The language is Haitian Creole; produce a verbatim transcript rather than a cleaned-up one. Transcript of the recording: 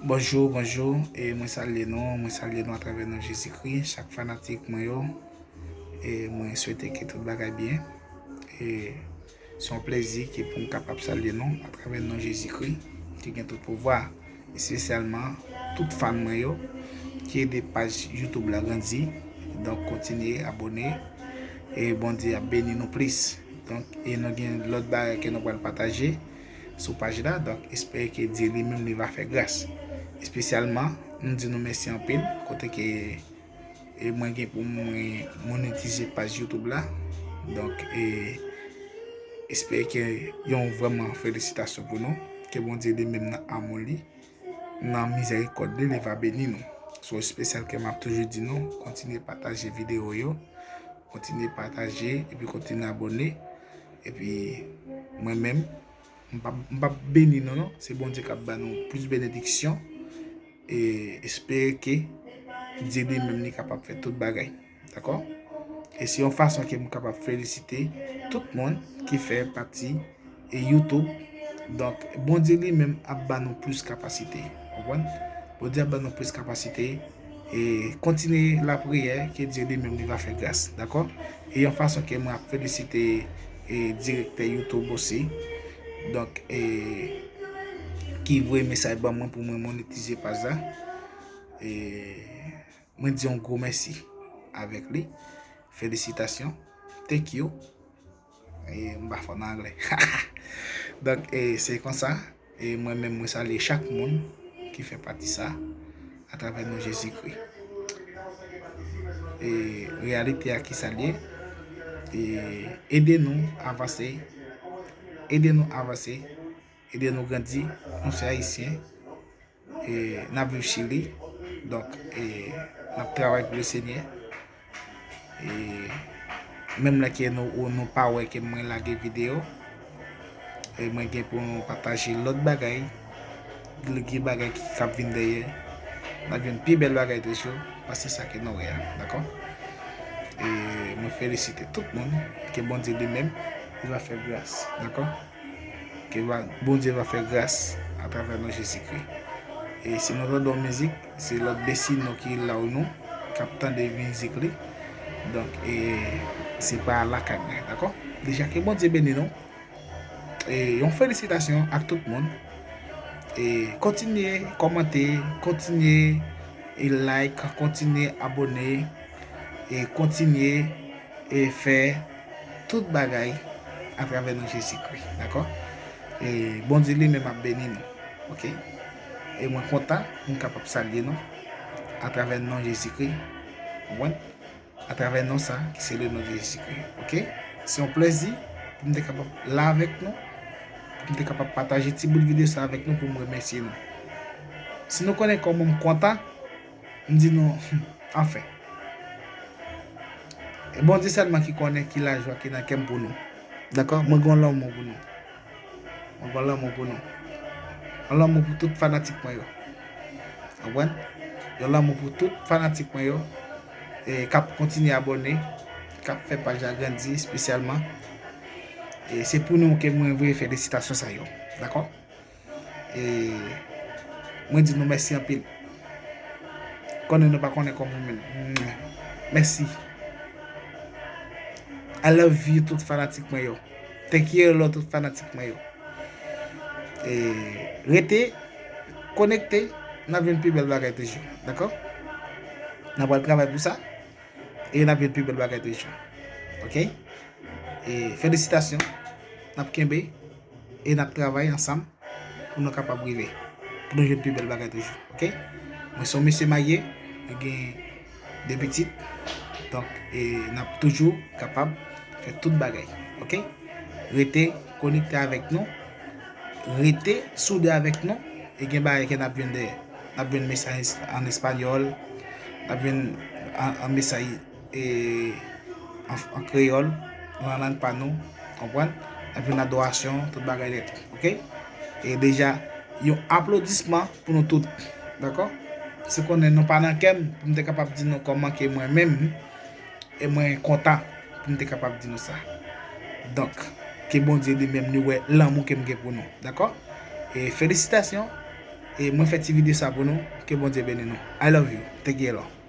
Bonjou, bonjou, e mwen salye nou, mwen salye nou atravè non Jezikri, chak fanatik mwen yo, e mwen swete ke tout bagay byen. E se yon plezi ke pou m kapab salye nou atravè non Jezikri, ki gen tout pouvwa, espesyalman tout fan mwen yo, ki ede paj YouTube la grandi. Donk, kontinye abòne, e Bondye ap beni nou plis. Donk, e nou gen lòt bagay ke nou pral pataje sou paj la. Donk, espere ke Dye li menm li va fè gras. Espesyalman, m di nou mèsi anpil, kote ke, e mwen gen pou mwen monetize paj YouTube la. Donk, e espere ke yon vrèman felisitasyon pou nou. Ke Bondye li menm nan amou li, nan mizèrikòd li, li va beni nou. So espesyal ke m ap toujou di nou, kontinye pataje videyo yo, kontinye pataje, epi kontinye abòne. Epi mwen menm, m p ap, m p ap beni nou non, se Bondye k ap ba nou plis benediksyon. E espere ke Dye li menm li kapab fè tout bagay. Dakò? E se yon fason ke m kapab felisite tout moun ki fè pati e YouTube. Donk, Bondye li menm ap ba nou plis kapasite. Konprann? Bondye ap ba nou plis kapasite. E kontinye lapriyè ke Dye li menm li va fè gras. Dakò? E yon fason ke mwen ap felisite e direktè YouTube osi. Donk, e ki voye mesaj ban mwen pou mwen monetize paj la. E mwen di yon gwo mèsi avèk li. Felisitasyon. Thank you. E m pa fò nan anglè. Donk, e se konsa. E mwen menm, mwen salye chak moun ki fè pati sa atravè non Jezikri. E reyalite a ki sa l ye, e ede nou avanse, ede nou avanse, ede nou grandi. Nou se Ayisyen, e n ap viv Chili. Donk, e n ap travay pou Lesenyè. E menm lè ke nou, ou nou pa wè ke mwen lage videyo, e mwen gen pou nou pataje lòt bagay, gen bagay ki k ap vin dèyè. N ap jwenn pi bèl bagay toujou pase sa ke nou wè a, dakò? E mwen felisite tout moun, ke Bondye li menm, li va fè gras, dakò? Ke va, Bondye va fè gras atravè non Jezikri. E si nou tande yon mizik, se lòt Besino ki la ou nou, k ap tande mizik li. Donk, e se pa lakay mwen, dakò? Deja ke Bondye beni nou. E yon felisitasyon ak tout moun. E kontinye kòmante, kontinye e like, kontinye abòne, e kontinye e fè tout bagay atravè non Jezikri, dakò? E Bondye li menm ap beni nou, oke? E mwen kontan pou m kapab salye nou atravè non Jezikri, konprann? Atravè non sa ki se le non de Jezikri, oke? Se yon plezi pou m te kapab la avèk nou, pou m te kapab pataje ti bout videyo sa avèk nou pou m remèsye nou. Si nou konnen kòman m kontan, m di nou, anfen. E Bondye sèlman ki konnen ki lajwa ki nan kè m pou nou. Dakò? Mwen gen yon lanmou pou nou. Mwen gen yon lanmou pou nou. Yon lanmou pou tout fanatik mwen yo. Konprann? Yon lanmou pou tout fanatik mwen yo. E k ap kontinye abòne, k ap fè paj la grandi espesyalman. E se pou nou ke mwen voye felisitasyon sa yo. Dakò? E mwen di nou mèsi anpil. Konnen nou pa konnen kòman menm. Mèsi. I love you tout fanatik mwen yo. Thank you a lot tout fanatik mwen yo. E rete konekte, n ap jwenn pi bèl bagay toujou. Dakò? N ap pral travay pou sa. E n ap jwenn pi bèl bagay toujou. Oke? E felisitasyon. N ap kenbe e n ap travay ansanm pou nou kapab rive. Pou nou jwenn pi bèl bagay toujou. Oke? Mwen se yon mesye marye, mwen gen de pitit. Donk, e n ap toujou kapab fè tout bagay. Oke? Rete konekte avèk nou. Rete soude avèk nou. E gen bagay ke n ap jwenn dèyè. N ap jwenn mesaj an espanyòl. N ap jwenn an, an mesaj e, an, an kreyòl, nan lang pa nou, konprann? N ap jwenn adorasyon, tout bagay nèt, oke? E deja, yon aplodisman pou nou tout, dakò? Se konnen nou pa nan kè m, pou m te kapab di nou kòman ke mwen menm, e mwen kontan pou m te kapab di nou sa. Donk, ke Bondye li menm li wè lanmou ke m gen pou nou, dakò? E felisitasyon, E mwen fè ti videyo sa pou nou. Ke Bondye beni nou. I love you. Thank you a lot.